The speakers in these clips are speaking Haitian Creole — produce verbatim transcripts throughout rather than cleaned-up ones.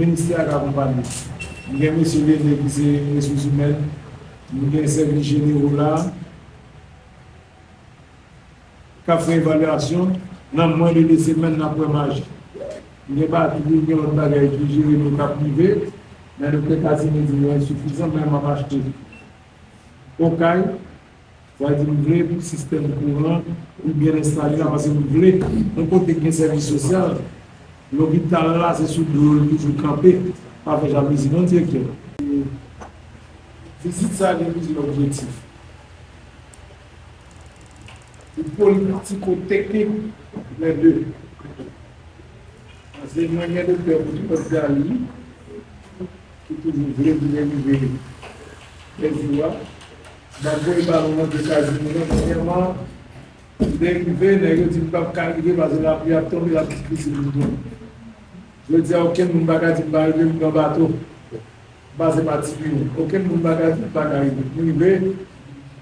Ministè a ka akonpanye. M gen mesye Lene ki se resous imèn, m gen sèvis jenero la k ap fè evalyasyon. Nan mwens de de semèn, n ap wè maji. M gen batri, m gen lòt bagay ki jere nou k ap rive, men doktè Casimir di yo ensifizan, men m ap achte. Okay, sa vle di m vle pou sistèm kouran li byen enstale la, paske m vle yon kote ki gen sèvis sosyal. Lopital la, se sou do l toujou kanpe, pa fè jalouzi non, direktè. Vizit sa gen plizyè objektif. Li politiko-teknik, lè de. Paske mwen gen doktè Claude Dali, ki toujou vle pou l rive Lèziwa. M ap voye balon nan de Casimir nan, premyèman, m te rive, nèg yo di m p ap ka rive paske lapli ap tonbe, l ap difisil pou m tonbe. Jodi a, okenn moun pa ka di m pa rive, m pran bato. M pase pa Tibiwon. Okenn moun pa ka di m pa ka rive. M rive,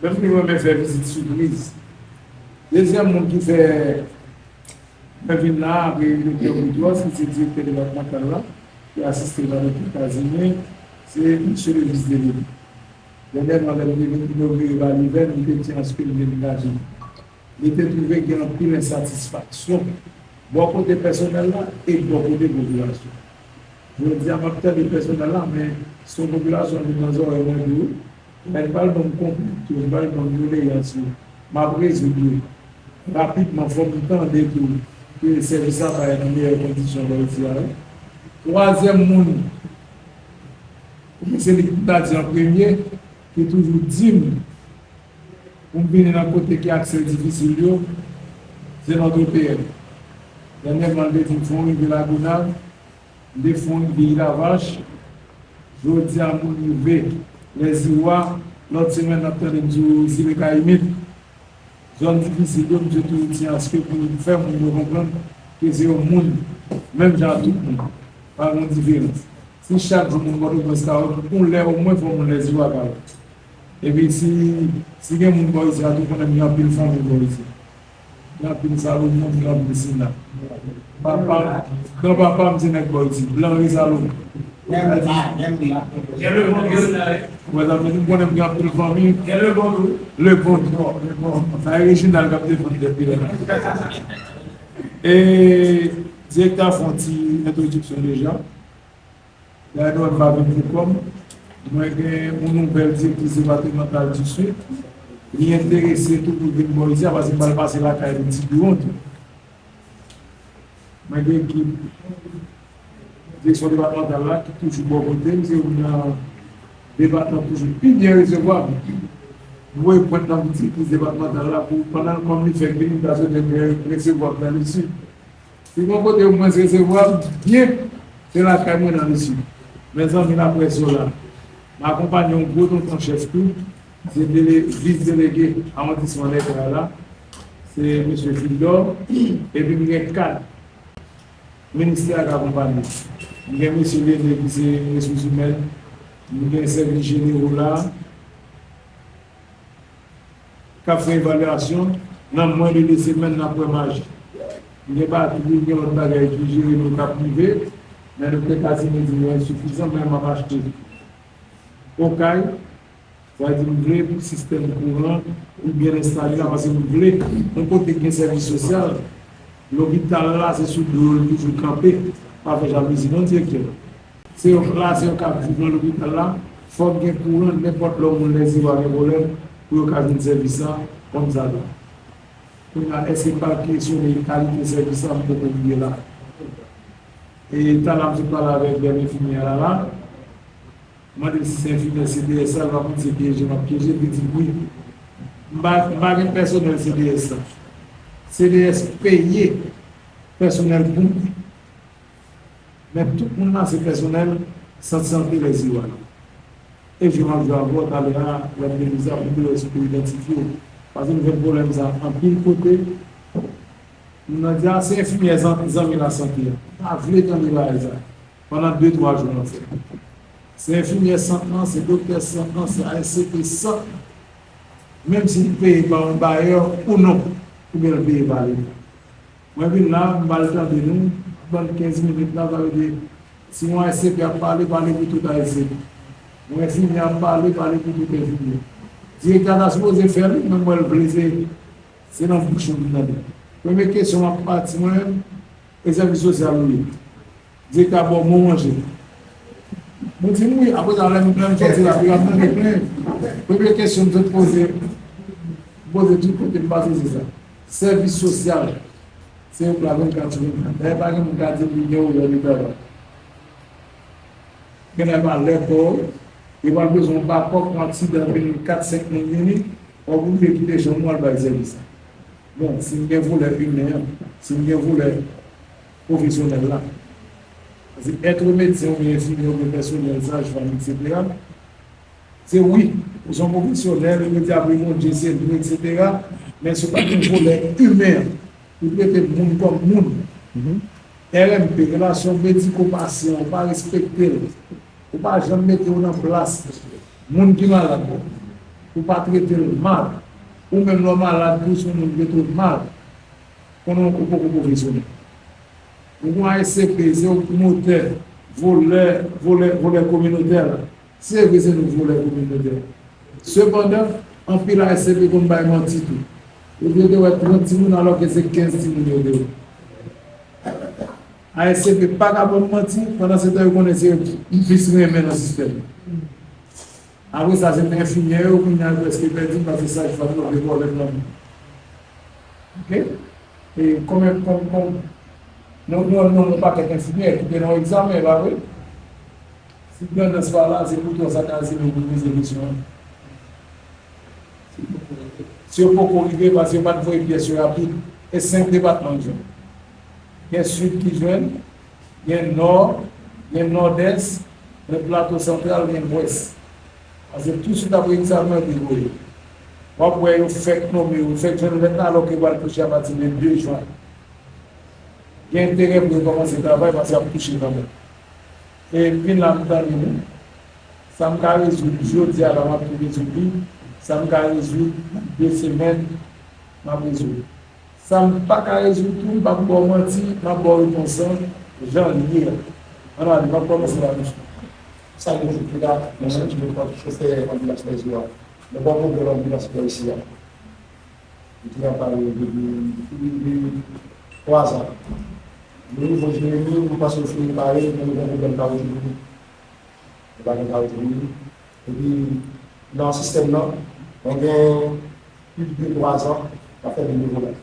menm li renmen fè vizit sipriz. Dezyèm moun ki fè mwen vin la, apre doktè Boudros, ki se direktè depatmantal la, ki asiste pa doktè Casimir, se mesye le vis delege. Dènyèman, lè m te vin inogire pa Livèn, m te di anske m degaje. Li te twouve gen anpil ensatisfaksyon bò kote pèsonèl la e bò kote popilasyon. Jodi a, m ap tande pèsonèl la, men se yon popilasyon ki nan zòrèy mwen tou. Men li pral ban m konprann tou, li pral ban m doleyans yo. M ap rezoud yo rapidman, fò m tande tou ke sèvis la bay nan meyè kondisyon lè yo di a wi. Twazyèm moun, se li ki ta di an premye, ki toujou di m pou m vini nan kote ki aksè difisil yo, se nòt O P M. Dènyèman, l te di m fò w rive Lagonav, m te fò w rive Ilavach. Jodi a, moun rive Lèziwa, lòt semèn, n ap tande m sou Zile Kayimit. Zòn difisil yo, m te toujou di anske pou fè moun yo konprann ke se yon moun, menm jan ak tout moun, pa gen diferans. Si chak jou moun Pòtoprens ka wè m, yon lè omwen fò moun Lèziwa ka wè m. Epi si, si gen moun bò isi a tou, konnen m gen anpil fanmi bò isi. M gen anpil Salomon, m gen anpil Sina. Papa m, granpapa m se nèg bò isi, Blanri Salomon. Ou wè sa m di, m konnen m gen anpil fanmi. Lepond. Sa e Reginald k ap defann tèt li la. E direktè a fè yon ti entwodiksyon deja. Dayè nou wè m pa vin pou kò m. Mwen gen yon nouvèl direktris depatmantal di Sid. Li enterese tou pou l vin bò isi a, paske m pral pase lakay li Tibiwon tou. Mwen gen ekip direksyon depatmantal la ki toujou bò kote m, se youn nan depatman toujou pi byen resevwa m. M voye pwent nan pou direktris depatmantal la pou, pandan l kòm li fèk vini, m ta swete m re-, resevwa m nan Lesid. Si gon kote yo mwens resevwa m byen, se lakay mwen nan Lesid. Mezanmi, laprès yo la. M akonpanye yon gwo tonton chèf tou, se dele-, vis delege awondisman Nègre la, se mesye Fildor, epi m gen kat ministè a k akonpanye m. M gen mesye Lene ki se resous imèn, m gen sèvis jenero la, k ap fè evalyasyon, nan mwens de de semèn, n ap wè maji. M gen batri, m gen lòt bagay ki jere nou k ap rive, men doktè Casimir di yo ensifizan, men m ap achte. Okay, sa vle di m vle pou sistèm kouran li byen enstale la, paske m vle yon kote ki gen sèvis sosyal. Lopital la, se sou do yo l toujou kanpe, pa fè jalouzi non, direktè. Se yon, la, se yon k ap viv nan lopital la, fòk gen kouran, nenpòt lè yon moun Lèziwa gen pwoblèm, pou yo ka jwenn sèvis la kòmsadwa. Kounye a, èske pa kesyone kalite sèvis la, m poko rive la. E talè a, m sot pale avèk dèm enfimyè a la, la. M mande l si se enfimyè C D S la, l pa konn se pyeje m ap pyeje, li di m wi. M pa, m pa gen pèsonèl C D S la. C D S peye pèsonèl pou mwen. Men tout moun la se pèsonèl sant sante Lèziwa yo. E jodi a m ap jwe avè w talè a, lè m vin isit, pou m te wè si w te idantifye w. Paske m jwenn pwoblèm sa a anpil kote. Moun nan di, a, se enfimyè zan-, zanmi lasante a. M pa vle tande bagay sa. Pandan de, twa jou nan fè. Se enfimyè sant lan, se doktè sant lan, se A S C P sant lan. Menm si li peye pa yon bayè ou non, oubyen li peye pa Leta. Mwen vin la, m pral tande nou, ban kenz minit la, sa vle di, Si yon A S C P ap pale, pale pou tout A S C P. Yon enfimyè ap pale, pale pou tout enfimyè. Direktè a ta sipoze fè li, men mwen l vle se, se nan bouch ou m tande. Premye kesyon m ap pati mwen menm, e sèvis sosyal ou ye? Direktè a ba w bon manje. Mwen di m wi, apre sa lè m, lè m sòti la, m ap mande plen. Premye kesyon m sot poze, m poze tout kote m pase se sa. Sèvis sosyal, se yon pla vennkat sou vennkat. Dayè pa gen moun ka di m li gen orè de travay. Gen lè pa lè pa w, yo pral bezwen yon bakòp, yon aksidan vini, kat senk moun vini, w ap oblije kite chanm ou al bay sèvis la. Bon, si m gen volè imen an, si m gen volè pwofesyonèl la, paske èt medsen oubyen enfimyè oubyen pèsonèl, sajfanm, etsetera, se wi, ou se yon pwofesyonèl, yo di apre Bondye se nou, etsetera, men si w pa gen volè imen an, ou trete moun kòm moun, R M P, relasyon mediko-pasyan, ou pa respekte l, ou pa janm mete w nan plas moun ki malad, ou pa trete l mal, ou menm lè w malad tou, si yon moun trete w mal, konnen w poko pwofesyonèl. Ou gon A S C P, se ou ki motè, volè, volè, volè kominotè la. Se vre se nou volè kominotè. Sepandan, anpil A S C P konn bay manti tou. Epi yo te wè trant timoun alòske se kenz timoun yo te wè. A S C P pa ka ban m manti, pandan se tan yo konnen se yo ki plis renmen nan sistèm nan. Apre sa, se te enfimyè yo, kounye a yo prèske pèdi m paske sajfanm yo vle vòlè m nan men. Oke? E konbyen, kon, kon, nou, nou, nou, yon pakèt enfimyè ki te nan yon egzamen, pa vre? Si grandans pa la, se pou twa sa k al seve pou poze kesyon an. Si yo poko rive, paske yo pa t voye pyès yo rapid, e senk depatman k jwenn. Gen Sid ki jwenn, gen Nò, gen Nòdès, gen Plato Santral, gen Lwès. Paske tousuit apre egzamen an te voye. W ap wè yo fèk nonmen, yo fèk jwenn lèt la, alòske yo pral touche apati de de jen. Gen enterè pou yo kòmanse travay paske y ap touche kanmenm. E vin la m tande nou. Sa m ka rezoud jodi a la, m ap tou rezoud li. Sa m ka rezoud nan de semèn, m ap rezoud. Sa m pa ka rezoud tou, m p ap ba w manti, m ap ba w repons lan jan l ye a. Ann ale, m ap kòmanse la, mesye. Sa gen jou ki la, mwen menm, mwen pran chofè anbilans Lèzo a. Mwen pa pwoblèm anbilans mwen isi a. Li te ap pale depi, depi twa zan. Nou rive Jeremi, nou panse nou fin pare, men nou gen pwoblèm kawoutchou. Nou pa gen kawoutchou. Epi, nan sistèm nan, mwen gen plis de twa zan, m ap fè de nouvo la.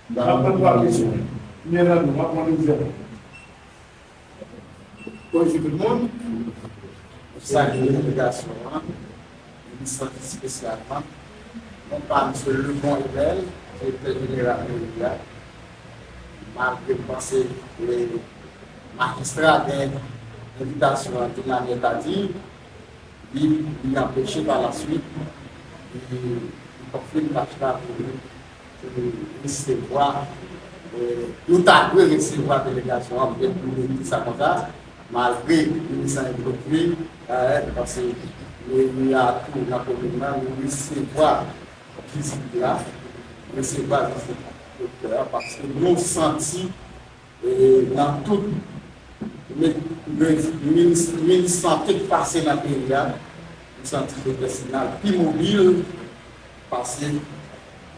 M ap pran twa kesyon. Kounya nan nou, m ap pran dezyèm. Bonjou tout moun. Mwen salye delegasyon an, minis lan espesyalman. Non pa m se Lebon Ebel, direktè jeneral meri a. Malgre m panse, e, majistra gen envitasyon an d'une manière tardive, li, li anpeche pa laswit, li, li konfime tach la pou li, pou li resevwa, e, nou ta dwe resevwa delegasyon an, petèt nou mete sa konsa, malgre minis lan envite li, e, paske meri a tou nan komin nan, nou resevwa vizit la, resevwa vizit doktè a, paske nou santi e, nan tout mi-, mi-, minis, minis sante k pase nan peyi a, m santi doktè Sinal pi mobil pase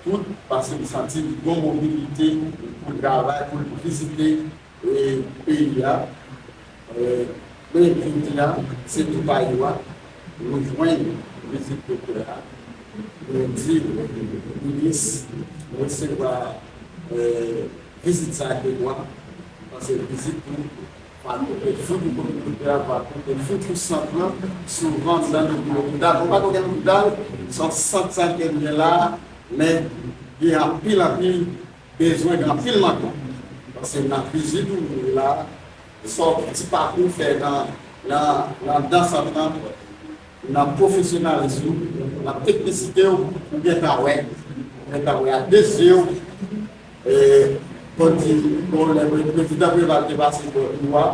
tout, pase m santi li gon mobilite pou l travay, pou l vizite, e, peyi a. E, men jodi a, se tou pa yo a, nou jwenn vizit doktè a. Nou di minis resevwa, e, vizit sa ak de bwa, paske vizit pou, pa kote fout pou kominote a, pa kote fout pou sant lan, souvan anndan de lopital. Ou pa kote lopital, se yon sant sa ke l ye la, men gen anpil, anpil bezwen, gen anpil mank. Paske nan vizit ou la, sa w ti pakou fè nan, nan, nan, nan sant lan, nan pwofesyonalism ou, nan teknisite w, ou gentan wè, ou gentan wè a de zye w, e, kon di, bon, lè pre-, prezidan Preval te pase bò yo a,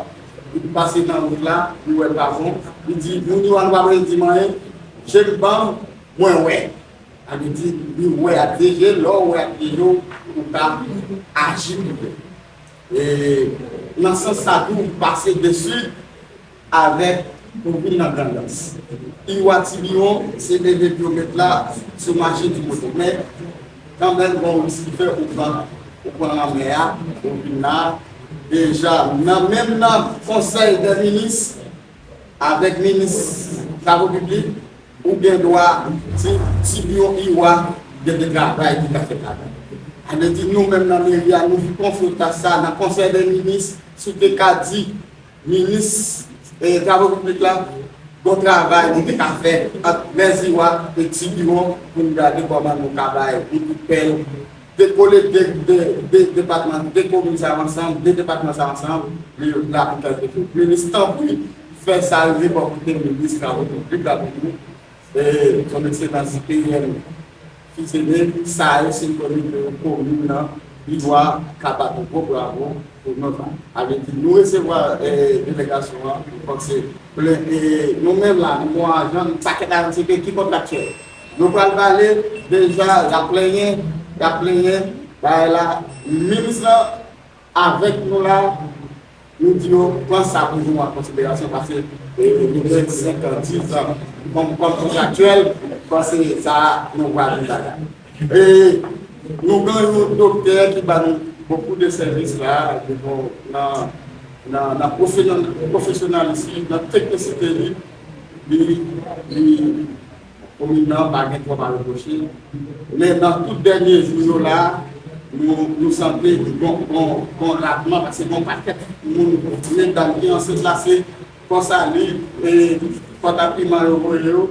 li pase nan wout la, li wè pa bon, li di, moun yo a nou pa bezwen di m anyen, je m ban m, mwen wè. Sa vle di, li wè ak de je, lè w wè ak de je w, ou ka aji pou tèt. E, Nan sans sa tou, pase de Sid avèk pou vin nan Grandans. Iwa Tibiwon, se leve pou yo met la sou mache di moto. Men, kanmenm, bon, risk ki fè ou pran, ou pran lanmè a, ou vin la. Deja, nan menm nan Konsèy dè Minis, avèk minis travo piblik, ou gen dwa di, di biro iwa gen de travay ki ka fèt ladan. Sa vle di nou menm nan meri a, nou konfwonte sa nan Konsèy dè Minis, si w te ka di minis, eh, travo piblik la, gon travay nou te ka fè ant mèziwa e ti biro pou n gade kòman nou ka bay yon kout pèl dekole de, de, de depatman, de komin sa yo ansanm, de depatman sa yo ansanm, li la pou fè tout. Minis, tanpri, fè sa rive bò kote minis travo piblik la pou nou. E, son ekselans P M Fils-Aimé, sa yo se komin, komin nan, li dwa ka bat yon gwo bravo pou nou. Sa vle di, nou resevwa, e, delegasyon an, nou panse plen, e, nou menm la, nou gon ajan, nou pakèt ajan, se ki kontraktyèl. Nou pral pale, deja, y ap plenyen, y ap plenyen, bagay la, minis lan avèk nou la, nou di yo, pran sa pou nou an konsiderasyon, paske, e, nou gen senk an, diz an, kòm, kòm kontraktyèl, panse sa, nou pral di bagay. E, nou gen yon doktè ki ba nou bokou de sèvis la, nan, nan, nan pwofesyon-, pwofesyonalis li, nan teknisite li, li, li, komin nan pa gen twòp a repwoche. Men nan tout dènye jou yo la, nou, nou santi gon, gon, gon ratman, paske gon pakèt moun, medam ki ansent la, se konsa li, e, pòtapiman yo voye yo,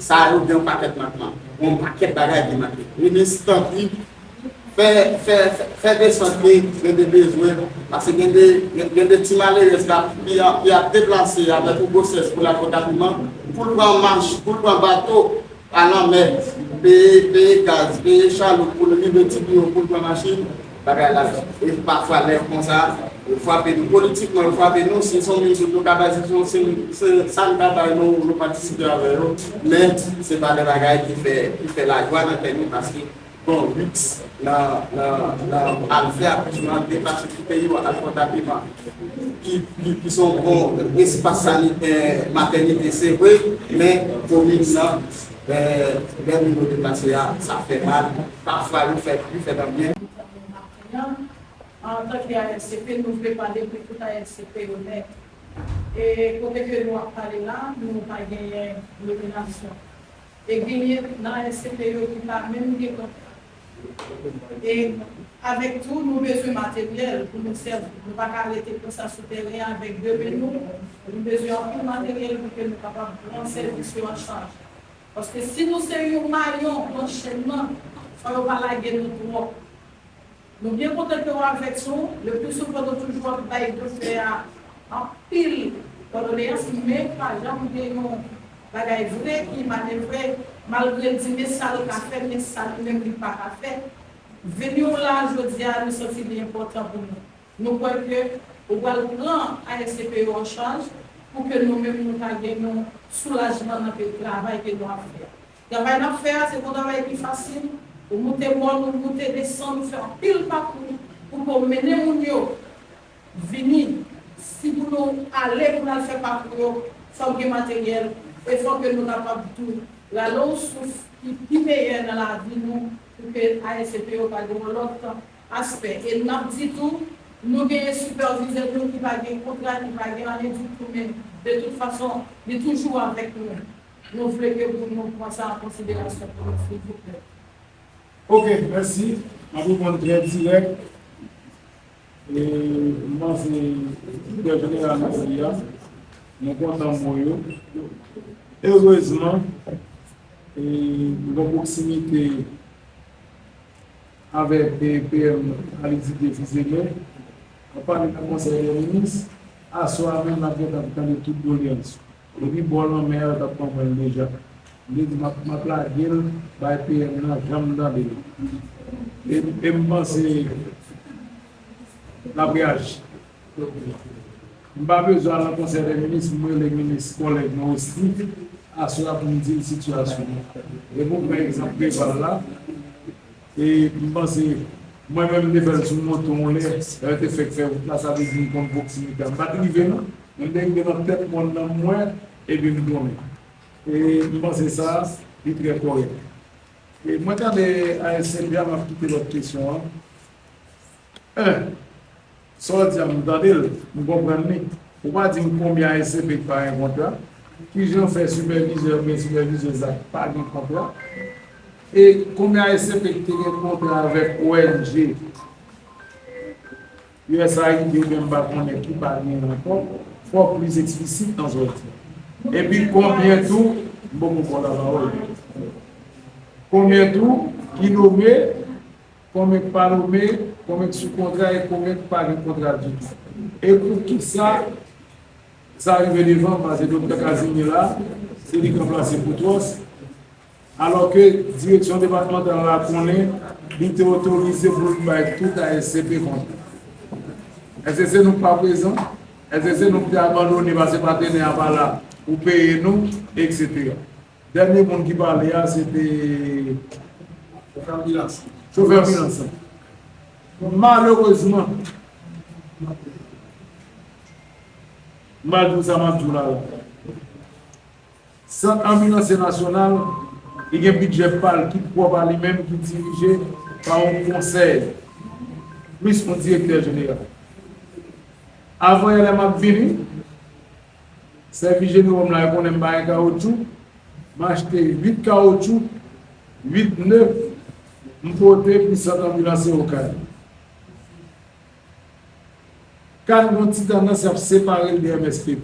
sa yo gen yon pakèt mankman. Yon pakèt bagay ki manke. Minis, tanpri, fè, fè, fè, fè desant li, gen de bezwen, paske gen de, gen, gen de ti malerèz la ki ap, ki ap deplase avèk yon gwosès pou l al pòtapiman, pou l pran mach, pou l pran bato, pa lanmè, peye, peye gaz, peye chaloup pou l rive ti biro pou l pran machin, bagay la. E pafwa lè konsa, yo frape nou politikman, yo frape nou, si se yon moun nou ka bay, si se, se, se sa nou ka bay, nou, nou patisipe avè yo, men se pa de bagay ki fè, ki fè lajwa nan kè nou, paske gon risk nan, nan, nan al fè akouchman, deplase pou peyi w, al pòtapiman. Ki, ki, ki se yon bon espas sanitè, matènite, se vre, men komin nan, eh, lè moun yo deplase a, sa fè mal. Pafwa, yo fè, yo fè nan byen. Antanke A S C P, nou vle pale pou tout A S C P yo nèt. E kote ke nou ap pale la, nou pa genyen nominasyon. E genyen nan A S C P yo ki pa menm gen kontra. E avèk tou, nou bezwen materyèl pou nou sèvi. Nou pa ka rete konsa sou teren an avèk de men nou. Nou bezwen anpil materyèl pou ke nou kapab pran sèvis yo an chaj. Paske si nou se yon mayon nan chèn nan, fò yo pa lage nou twòp. Nou byen kontan ke w avèk nou. Le pli souvan, nou toujou ap bay doktè a anpil kòdoneyans, men pa janm gen yon bagay vre ki manevre, malgre l di men sa l ka fè, men sa li menm li pa ka fè. Vini w la jodi a, nou santi li enpòtan pou nou. Nou kwè ke ou pral pran A S C P yo an chaj pou ke nou menm nou ka gen yon soulajman nan pe-, travay ke nou ap fè a. Travay n ap fè a, se pa yon travay ki fasil. Ou moute mòn, ou moute desann, ou fè anpil pakou pou ke w mennen moun yo vini. Si pou nou ale, pou n al fè pakou yo, fòk gen materyèl e fòk ke nou kapab tou rale yon souf ki pi meyè nan lavi nou pou ke A S C P yo ka gen yon lòt aspè. E n ap di tou, nou genyen sipèvizè nou ki pa gen kontra, ki pa gen anyen ditou, men de tout fason, li toujou avèk nou. Nou vle ke pou nou pran sa an konsiderasyon pou nou, silvouplè. Ok, mèsi. M ap reponn trè dirèk. E, m panse, direktè jeneral meri a, nou kontan mo yo. Erezman, e, nou gen pwoksimite avèk, e, P M Alizide Fils-Aimé, anpil nan Konsèy dè Minis, aswè a menm n ap gentan tande tout dolyans yo. Depi bò lanmè a, yo t ap konprann deja. M te di, m ap, m ap lage l bay P M nan, jan m tande l. E, e m panse l ap reyaji. M pa bezwen al nan Konsèy dè Minis pou m rele minis kòlèg mwen Wesly, aswè a pou m di l sitiyasyon an. E pou m pran egzanp Preval la, e m panse Mwen menm, m te fè l sou moto yon lè, lè yo te fèk fè wout la, sa vle di m konn pwoksimite a. M pa t rive non, men m te rive nan tèt mòn nan, m wè, epi m tounen. E m panse sa, li trè kòrèk. E mwen tande A S C P a, m ap kite lòt kesyon an. En, sa w di a, m tande l, m konprann li. Ou pa di m konbyen A S C P ki pa gen kontra? Kijan fè sipèvizè oubyen sipèvizèz la pa gen kontra? E konbyen A S C P ki te gen kontra avèk O N G, U S A I D oubyen m pa konnen ki pa gen ankò? Fò w plis eksplisit nan sa w di. Epi konbyen tou, m poko ba w lapawòl. Konbyen tou ki nome, konbyen k pa nome, konbyen k sou kontra e konbyen k pa gen kontra ditou. E poukisa sa rive devan, paske Doktè Casimir la, se li k ranplase Boutros, alòske direksyon depatmantal la konnen li te otorize pou l bay tout A S C P kontra. Èske se nou k pa prezan? Èske se nou k te abandone paske patnè a pa la pou peye nou, etsetera? Dènye moun ki pale a, se te chofè anbilans. Chofè anbilans lan. Malerezman, m pral di w sa m ap di w la la. Sant Anbilansye Nasyonal, li gen bidjè pa l ki pwòp a li menm, ki dirije pa yon konsèy, plis yon direktè jeneral. Avan yè lè m ap vini, sèvis jenero m la, yo konnen m pa gen kawotchou, m achte uit kawotchou, uit ne, m pote pou Sant Anbilansye Okay. Kann gon ti tandans y ap separe l de M S P P.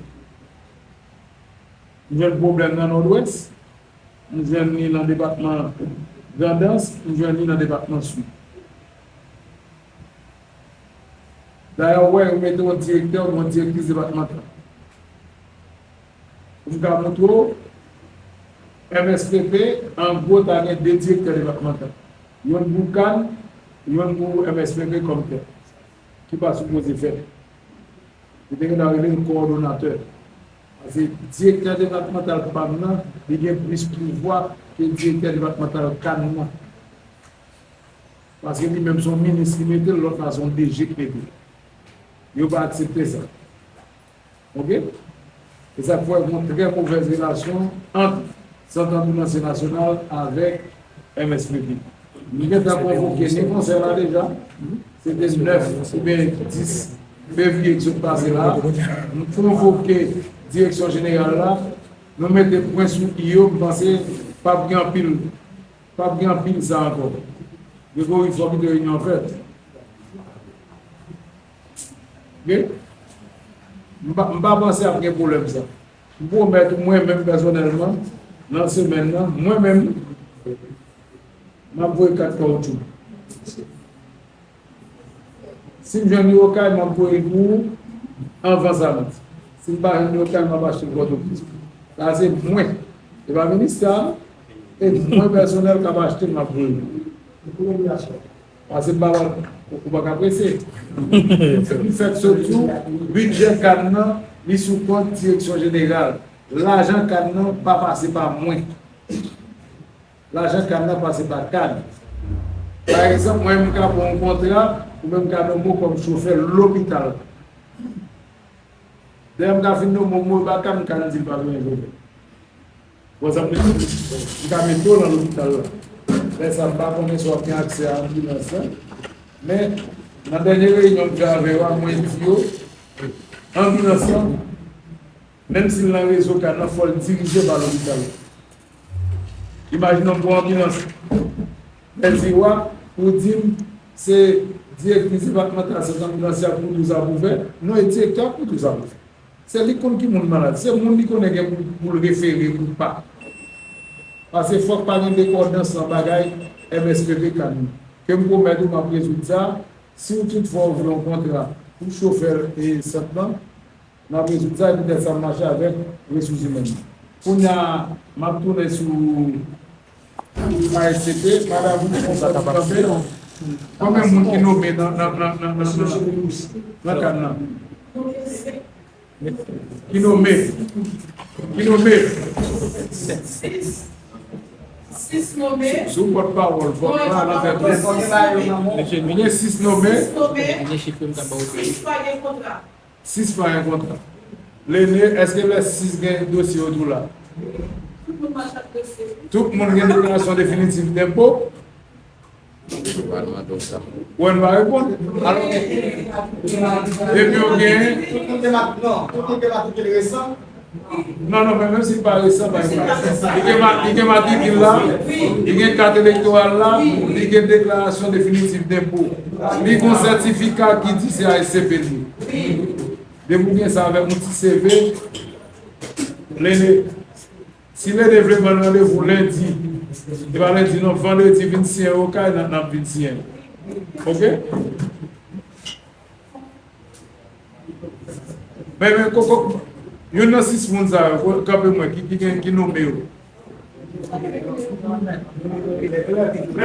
M jwenn pwoblèm nan Nòdwès, m jwenn li nan depatman Grandans, m jwenn li nan depatman Sid. Dayè, w wè, yo mete yon direktè oubyen yon direktris depatmantal. Pou m ka montre w, M S P P, an gwo, ta gen de direktè depatmantal. Youn pou kann, youn pou M S P P kòm tèl. Ki pa sipoze fèt. Yo te gentan rele l kowòdonatè. Paske direktè depatmantal pa m nan, li gen plis pouvwa ke direktè depatmantal kann nan. Paske li menm se yon minis ki mete l, lòt la se yon D G ki mete l. Yo pa aksepte sa. Oke? E sa k fè gen yon trè movèz relasyon ant Sant Anbilansye Nasyonal avèk M S P P. Nou gentan konvoke ni konsèy la deja. Se te nèf oubyen dis fevriye ki sot pase la. Nou konvoke direksyon jeneral la. Nou mete pwen sou i yo. M panse p ap gen anpil, p ap gen anpil sa ankò. Gregori, fò kite reyinyon an fèt. Oke? M pa, m pa panse ap gen pwoblèm sa. M pwomèt ou, mwen menm pèsonèlman, nan semèn nan, mwen menm, m ap voye kat kawotchou. Si m jwenn li Okay, m ap voye l pou ou anvan samdi. Si m pa jwenn li Okay, m ap achte l Pòtoprens. Sa se mwen. Se pa ministè a, non. E mwen pèsonèl k ap achte l, m ap voye l. Pase m pa, ou pa ka prese. M fèk sot di w, bidjè kann nan, li sou kont direksyon jeneral. Lajan kann nan pa pase pa mwen. Lajan kann nan pase pa kann. Pa egzanp, mwen, m ka pran yon kontra, ou menm ka nonmen w kòm chofè lopital. Dèyè m ka fin nonmen w, m wè pa kann, kann di l pa bezwen chofè. Bon, sa m di, m ka mete w nan lopital la. Lè sa, m pa konnen si w ap gen aksè a anbilans lan. Men, nan dènye reyinyon m fè avè yo a, mwen di yo, anbilans lan, menm si l nan rezo kann nan, fò l dirije pa lopital la. Imajine w pran anbilans Lèziwa, ou di m se direktris depatmantal sant anbilansye a pou di w sa pou w fè. Non, e direktè a pou di w sa pou w fè. Se li k konn ki moun malad. Se moun li konnen gen pou, pou l refere ou pa. Paske fòk pa gen dekòdans nan bagay M S P P kann nan. Ke m pwomèt ou m ap rezoud sa. Si w toutfwa w vle yon kontra pou chofè e sant lan, n ap rezoud sa, epi lè sa m mache avèk resous imèn nan. Kounye a, m ap tounen sou A S C P, madanm, ou konsa pou kanpe. Konbyen moun ki nome nan, nan, nan, nan, nan, nan, nan kad nan? Ki nome? Ki nome? Sis nome. Si, si w pòtpawòl, fò w pa al anfè tou. Mesye, nou gen sis nome. Sis nome. Sis pa gen kontra. Sis pa gen kontra. Lene, èske lè sis gen dosye yo tou la? Tout moun mache ak dosye. Tout moun gen deklarasyon definitif denpo? Ou wè n pa reponn. Alò, epi yo gen. Tout moun te mat-, non, tout moun te matrikile resan. Non, non, men menm si l pa resan, pa gen pwoblèm. Li gen ma-, li gen matrikil la, li gen kat elektoral la, li gen deklarasyon definitif denpo. Li gen sètifika ki di se A S C P li ye. Depi w gen sa avèk yon ti C V, Lene, si Lene vle ban n randevou lendi, e pa lendi non, vandredi vin siyen okay, n ap, n ap vin siyen. Oke? Men, men, koko, youn nan sis moun sa yo, ko-, kanpe mwen, ki, ki gen, ki nonmen yo. Lè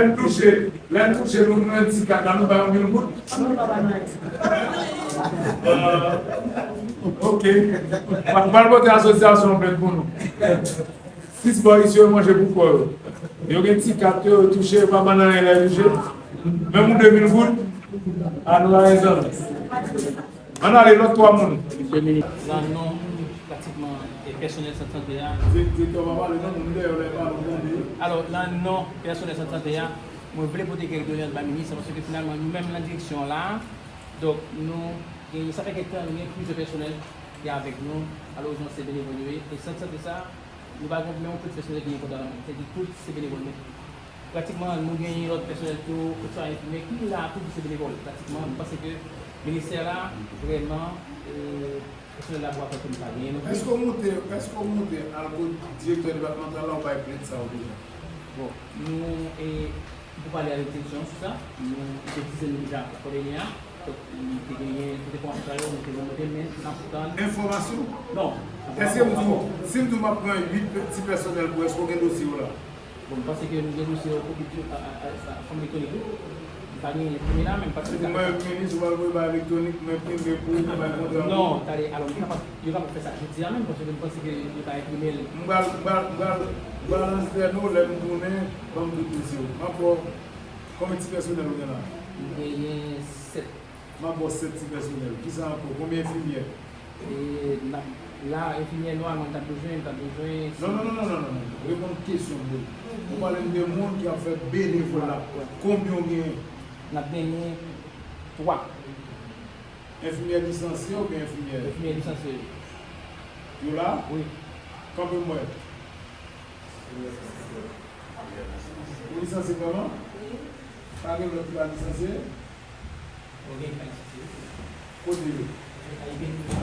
n touche, lè n touche, nou, nou, ti kaka, nou ba yo mil goud. Euh, ok. Pa, pa l pote asosyasyon an plent pou nou. Sis bò isi yo manje pou kò yo. Yo gen ti kat yo, yo touche, yo pa ban nan anyen lè yo touche. Menm ou de mil goud, a nou la rezon. Ann ale, lòt twa moun. Nan non, pratikman, e, pèsonèl sant sante a. Di-, direktè pa pale non, moun dèyè w la pale, w tande. Alò, nan non pèsonèl sant sante a, mwen vle pote kèk dole bay minis la, paske finalman, nou menm nan direksyon an la, donk, nou, e, sa fè kèk tan, nou gen plizyè pèsonèl ki avèk nou, malerezman, se benevòl yo ye, e sant sante sa, nou pa gen menm yon pèsonèl ki gen kontra la menm, sètadi tout se benevòl, men pratikman, nou genyen lòt pèsonèl tou, ke swa enfimyè, ki la tou, se benevòl, pratikman. M panse ke ministè la, vrèman, e, pèsonèl laboratwa ke nou pa genyen non plis. Èske w monte, èske w monte al kot direktè depatmantal la, ou bay plent sa yo deja? Bon, nou, e, pou pale avèk direksyon an sou sa, nou, se di se nou deja, la kòdonye a, donk, nou te genyen tout enfòmasyon sa yo, nou te remonte, men n ap tann. Enfòmasyon? Non. Èske m di w, si m di w m ap pran uit pe-, ti pèsonèl pou, èske w gen dosye yo la? Bon, m panse ke nou gen dosye yo pou ki a, a, a, a, fòm elektwonik wi. M pa gen enprime la, men m panse ke mwen menm minis, ou pral voye bay elektwonik, mwen enprime pou ou, pou bay kontra pou ou. Non, tande, alò, m kapab, yo kapab fè sa jodi a menm, paske m panse ke yo ka enprime l. M pral, m pral, m pral, m pral antre nou, lè m tounen, ban m tout dosye yo. M ap wè w, konbyen ti pèsonèl ou gen la? M genyen sèt. M ap ba w sèt ti pèsonèl. Kisa ankò? Konbyen enfimyè? E, n ap, la, enfimyè, nòmalman, n t ap bezwen, n t ap bezwen. Non, non, non, non, non, non, non. Reponn kesyon m yo. Ou pale m de moun ki ap fè benevòla. Konbyen w genyen? N ap genyen twa. Enfimyè lisansye oubyen enfimyè? Enfimyè lisansye. Yo la? Wi. Kanpe m wè. Ou lisansye vrèman? Pa gen lòt ki pa lisansye? Kote yo?